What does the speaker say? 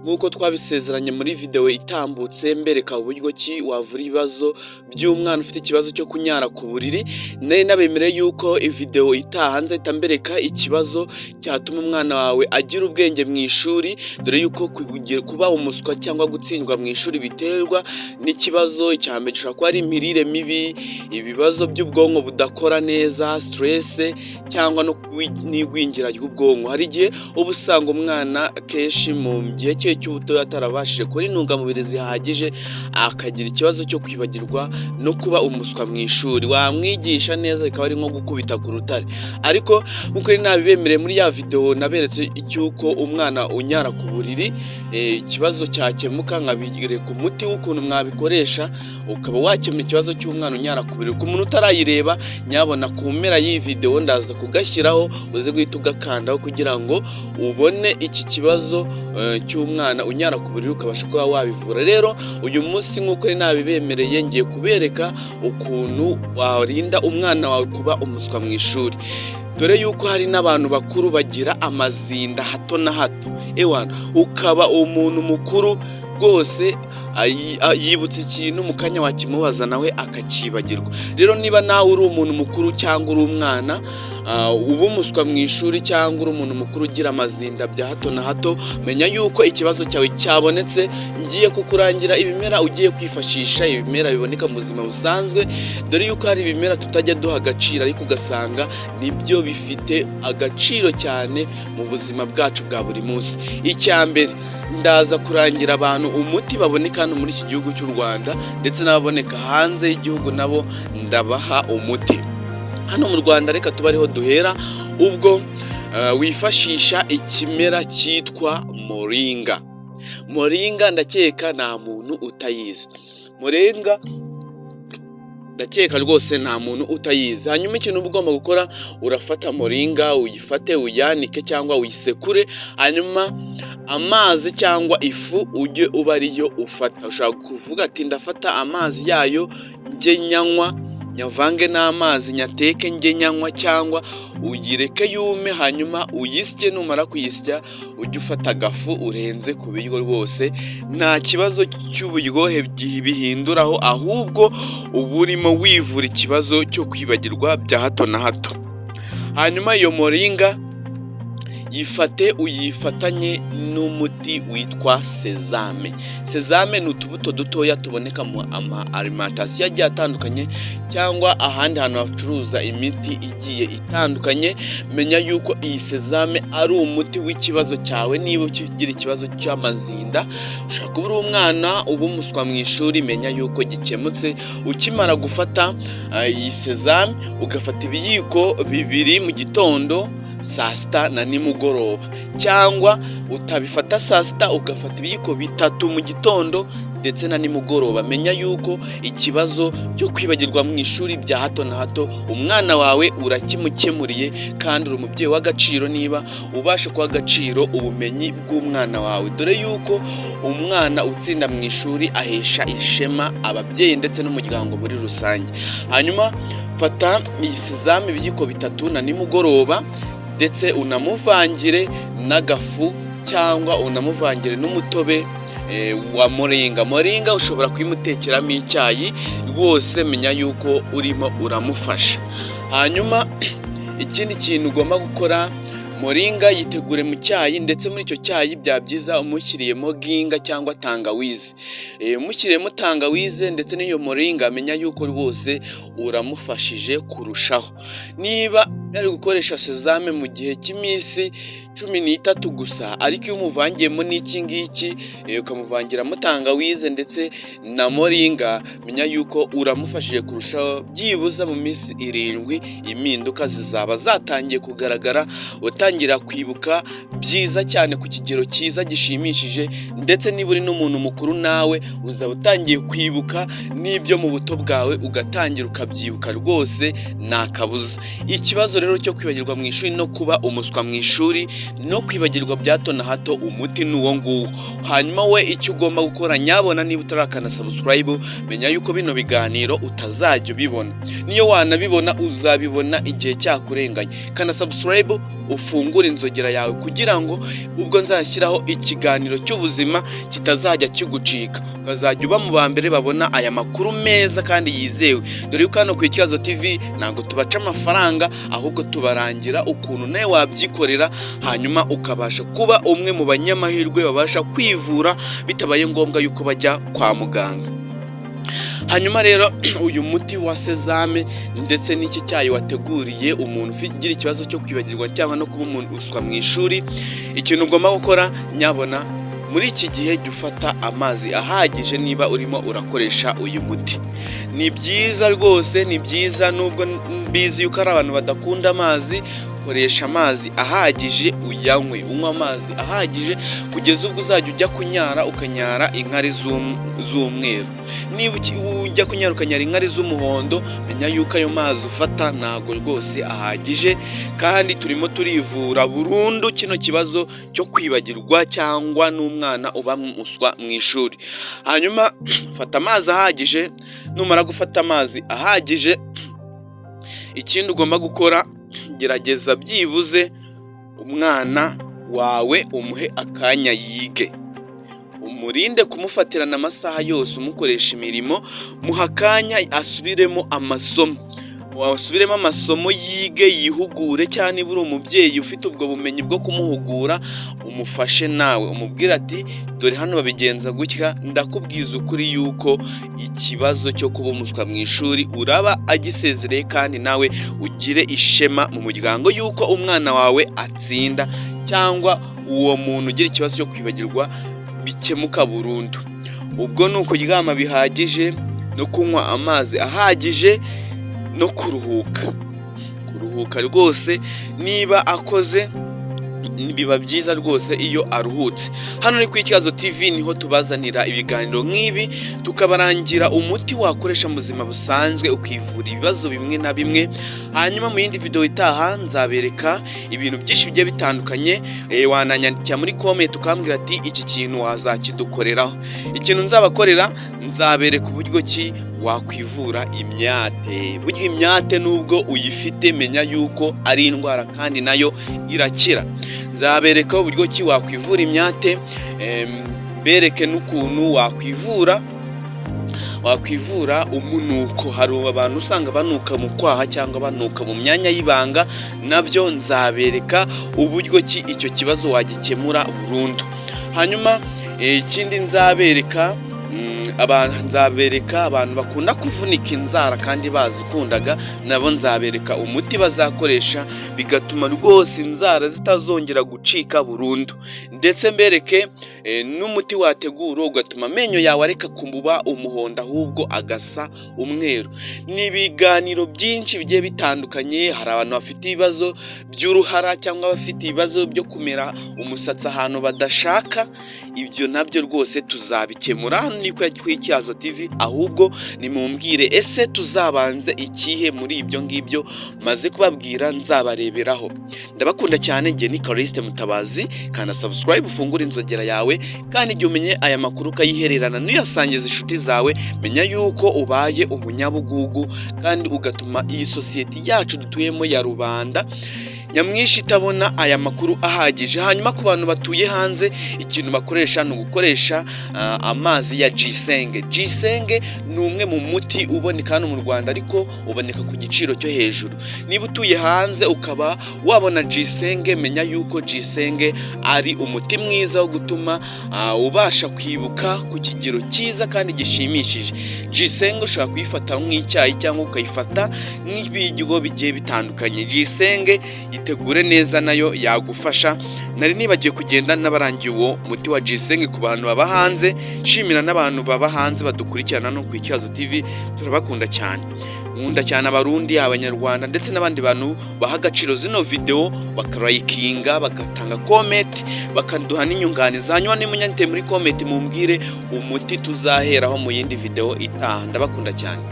Nk'uko twabisezeranye muri videwo itambutse, mbereka uburyo ki wavura ibibazo by'umwana ufite ikibazo cyo kunyara ku buriri, nari nabemereye yuko videwo itaha nzahita mbereka ikibazo cyatuma umwana wawe agira ubwenge mu ishuri, dore yuko kuba umuswa cyangwa gutsindwa mu ishuri biterwa n'ikibazo cya mbere gishobora kuba ari imirire mibi, ibibazo by'ubwonko budakora neza, stress cyangwa n'igwingira ry'ubwonko. Hari igihe uba usanga umwana kenshi mu gihe cye cy'ubuto atarabashije kubona intungamubiri zihagije, akagira ikibazo cyo kwibagirwa no kuba umuswa mu ishuri, wamwigisha neza bikaba ari nko gukubita ku rutare. Ariko nk'uko nari nabibemereye muri ya videwo naberetse cy'uko umwana unyara ku buriri ikibazo cyakemuka, nkabereka umuti w'ukuntu mwabikoresha ukaba wakemura ikibazo cy'umwana unyara ku buriri. Ku muntu utarayireba, nyabona ku mpera y'iyi videwo ndaza kugashyiraho, uze guhita ugakandaho kugira ngo ubone iki kibazo cy'umwana unyara ku buriri, ukabasha kuba wabivura. Rero uyu munsi, nk'uko nari nabibemereye, ngiye kubereka ukuntu warinda umwana wawe kuba umuswa mu ishuri, dore yuko hari n'abantu bakuru bagira amazinda hato na hato. Ewana, ukaba umuntu mukuru rwose yibutse ikintu, mu kanya wakimubaza nawe akakibagirwa. Rero niba nawe uri umuntu mukuru cyangwa uri umwana uba umuswa mu ishuri, cyangwa uri umuntu mukuru ugira amazinda bya hato na hato, menya yuko ikibazo cyawe cyabonetse. Ngiye kukurangira ibimera ugiye kwifashisha, ibimera biboneka mu buzima busanzwe, dore yuko hari ibimera tutajya duha agaciro, ariko ugasanga nibyo bifite agaciro cyane mu buzima bwacu bwa buri munsi. Icya mbere, ndaza kurangira abantu umuti baboneka hano muri iki gihugu cy'u Rwanda, ndetse n'ababoneka hanze y'igihugu nabo ndabaha umuti. Hano mu Rwanda reka tube ariho duhera. Ubwo wifashisha ikimera cyitwa moringa. Moringa ndakeka nta muntu utayizi. Moringa ndakeka rwose nta muntu utayizi. Hanyuma ikintu uba ugomba gukora, urafata moringa, uyifate uyanike cyangwa uyisekure, hanyuma amazi cyangwa ifu ujye uba ariyo ufata. Ushobora kuvuga ati: "Ndafata amazi yayo njye nyanywa, nyavange n'amazi nyateke njye nyanywa," cyangwa uyireke yume hanyuma uyisye. Numara kuyisya ujye ufata agafu urenze ku biryo. Rwose nta kibazo cy'uburyohe bihinduraho, ahubwo uba urimo wivura ikibazo cyo kwibagirwa bya hato na hato. Hanyuma iyo moringa yifate uyifatanye n'umuti witwa sésame. Sésame ni utubuto dutoya tuboneka mu ama alimentation agiye atandukanye cyangwa ahandi hantu hacuruza imiti igiye itandukanye. Menya yuko iyi sésame ari umuti w'ikibazo cyawe. Niba ukigira ikibazo cy'amazinda, ushobora kuba uri umwana uba umuswa mu ishuri, menya yuko gikemutse ukimara gufata iyi sésame, ugafata ibiyiko 2 mu gitondo, saa sita na nimugoroba, cyangwa utabifata saa sita, ugafata ibiyiko 3 mu gitondo ndetse na nimugoroba. Menya yuko ikibazo cyo kwibagirwa mu ishuri bya hato na hato umwana wawe urakimukemuriye, kandi uri umubyeyi w'agaciro niba ubasha guha agaciro ubumenyi bw'umwana wawe, dore yuko umwana utsinda mu ishuri ahesha ishema ababyeyi ndetse n'umuryango muri rusange. Hanyuma fata iyi sésame ibiyiko 3 na nimugoroba, ndetse unamuvangire n'agafu cyangwa unamuvangire n'umutobe wa moringa. Moringa ushobora kuyimutekeramo icyayi. Rwose menya yuko urimo uramufasha. Hanyuma ikindi kintu ugomba gukora, moringa yitegure mu cyayi, ndetse muri icyo cyayi byaba byiza umushyiriyemo ginger cyangwa tangawizi. Umushyiriyemo tangawize ndetse n'iyo moringa, menya yuko rwose uramufashije kurushaho. Niba yari gukoresha sésame mu gihe cy'iminsi 13 gusa, ariko iyo umuvangiyemo n'iki ngiki, ukamuvangiramo tangawize ndetse na moringa, menya yuko uramufashije kurushaho. Byibuze mu minsi 7 impinduka zizaba zatangiye kugaragara, utangira kwibuka byiza cyane ku kigero cyiza gishimishije. Ndetse niba uri n'umuntu mukuru, nawe uzaba utangiye kwibuka n'ibyo mu buto bwawe, ugatangira ukabyibuka rwose nta kabuza. Ikibazo rero cyo kwibagirwa mu ishuri no kuba umuswa mu ishuri no kwibagirwa bya hato na hato, umuti ni uwo nguwo. Hanyuma we icyo ugomba gukora, nyabona niba utarakanda subscribe, menya yuko bino biganiro utazajya ubibona. Niyo wanabibona, uzabibona igihe cyakurenganye. Kanda subscribe. ufungure inzogera yawe kugira ngo ubwo nzashyiraho ikiganiro cy'ubuzima kitazajya kigucika, ukazajya uba mu ba mbere babona aya makuru meza kandi yizewe. Dore yuko hano ku Ikibazo TV ntabwo tubaca amafaranga, ahubwo tubarangira ukuntu nawe wabyikorera, hanyuma ukabasha kuba umwe mu banyamahirwe babasha kwivura bitabaye ngombwa yuko bajya kwa muganga. Hanyuma rero, uyu muti wa sezame ndetse n'iki cyayi wateguriye umuntu ugira ikibazo cyo kwibagirwa cyangwa no kuba umuntu uswa mu ishuri, ikintu ugomba gukora nyabona muri iki gihe, jya ufata amazi ahagije niba urimo urakoresha uyu muti. Ni byiza rwose, ni byiza, nubwo mbizi yuko hari abantu badakunda amazi. Koresha amazi ahagije, uyanywe, unywa amazi ahagije kugeza ubwo uzajya ujya kunyara ukanyara inkari z'umweru. Niba ujya kunyara ukanyara inkari z'umuhondo, menya yuko ayo mazi ufata ntabwo rwose ahagije. Kandi turimo turivura burundu kino kibazo cyo kwibagirwa cyangwa n'umwana uba umuswa mu ishuri. Hanyuma fata amazi ahagije. Numara gufata amazi ahagije, ikindi ugomba gukora, gerageza byibuze umwana wawe umuhe akanya yige, umurinde kumufatirana amasaha yose umukoresha imirimo. Muha akanya asubiremo amasomo, wasubiremo amasomo, yige, yihugure. Cyangwa niba uri umubyeyi ufite ubwo bumenyi bwo kumuhugura, umufashe nawe umubwire ati: "Dore hano babigenza gutya." Ndakubwiza ukuri yuko ikibazo cyo kuba umuswa mu ishuri uraba agisezereye, kandi nawe ugire ishema mu muryango yuko umwana wawe atsinda, cyangwa uwo muntu ugira ikibazo cyo kwibagirwa bikemuka burundu. Ubwo ni ukuryama bihagije no kunywa amazi ahagije no kuruhuka. Kuruhuka rwose, niba akoze biba byiza rwose iyo aruhutse. Hano ni ku Ikibazo TV, niho tubazanira ibiganiro nk'ibi, tukabarangira umuti wakoresha mu buzima busanzwe ukivura ibibazo bimwe na bimwe. Hanyuma mu yindi video itaha nzabereka ibintu byinshi bigiye bitandukanye. Wananyandikira muri comment ukambwira ati: "Iki kintu wazakidukoreraho." Ikintu nzabakorera, nzabereka uburyo ki wakwivura imyate. Burya imyate nubwo uyifite, menya yuko ari indwara kandi nayo irakira. Nzabereka uburyo ki wakwivura imyate, bereke n'ukuntu wakwivura umunuko. Hari abantu usanga banuka mu kwaha cyangwa banuka mu myanya y'ibanga, nabyo nzabereka uburyo ki icyo kibazo wagikemura burundu. Hanyuma ikindi nzabereka, nzabereka abantu bakunda kuvunika inzara kandi bazikundaga, nabo nzabereka umuti bazakoresha bigatuma rwose inzara zitazongera gucika burundu. Ndetse mbereke n'umuti wategura ugatuma amenyo yawe areka kuba umuhondo ahubwo agasa umweru. Ni ibiganiro byinshi bigiye bitandukanye. Hari abantu bafite ibibazo by'uruhara cyangwa bafite ibibazo byo kumera umusatsi ahantu badashaka, ibyo nabyo rwose tuzabikemura. Ni ku Ikibazo TV. Ahubwo nimumbwire, ese tuzabanze ikihe muri ibyo ngibyo maze kubabwira nzabareberaho? Ndabakunda cyane. Njye ni Callixte Mutabazi. Kanda subscribe, ufungure inzogera yawe, kandi igihe umenye aya makuru ukayihererana n'uyasangiza inshuti zawe, menya yuko ubaye umunyabugugu kandi ugatuma iyi sosiyete yacu dutuyemo ya rubanda nyamwinshi itabona aya makuru ahagije. Hanyuma ku bantu batuye hanze, ikintu bakoresha ni ugukoresha amazi ya ginseng. Ginseng ni umwe mu muti uboneka hano mu Rwanda, ariko uboneka ku giciro cyo hejuru. Niba utuye hanze ukaba wabona ginseng, menya yuko ginseng ari umuti mwiza wo gutuma ubasha kwibuka ku kigero cyiza kandi gishimishije. Ginseng ushobora kuyifata nk'icyayi cyangwa ukayifata nk'ibiryo bigiye bitandukanye. Ginseng itegure neza, nayo yagufasha. Nari nibagiwe kugenda n'abarangiye uwo muti wa ginseng ku bantu baba hanze. Shimira n'abantu baba hanze badukurikirana no ku Ikibazo TV, turabakunda cyane. Nkunda cyane Abarundi, Abanyarwanda ndetse n'abandi bantu baha agaciro zino video, bakarayikinga, bagatanga comment, bakaduha n'inyunganizi. Hanyuma nimunyandike muri comment mumbwire umuti tuzaheraho mu yindi video itaha. Ndabakunda cyane.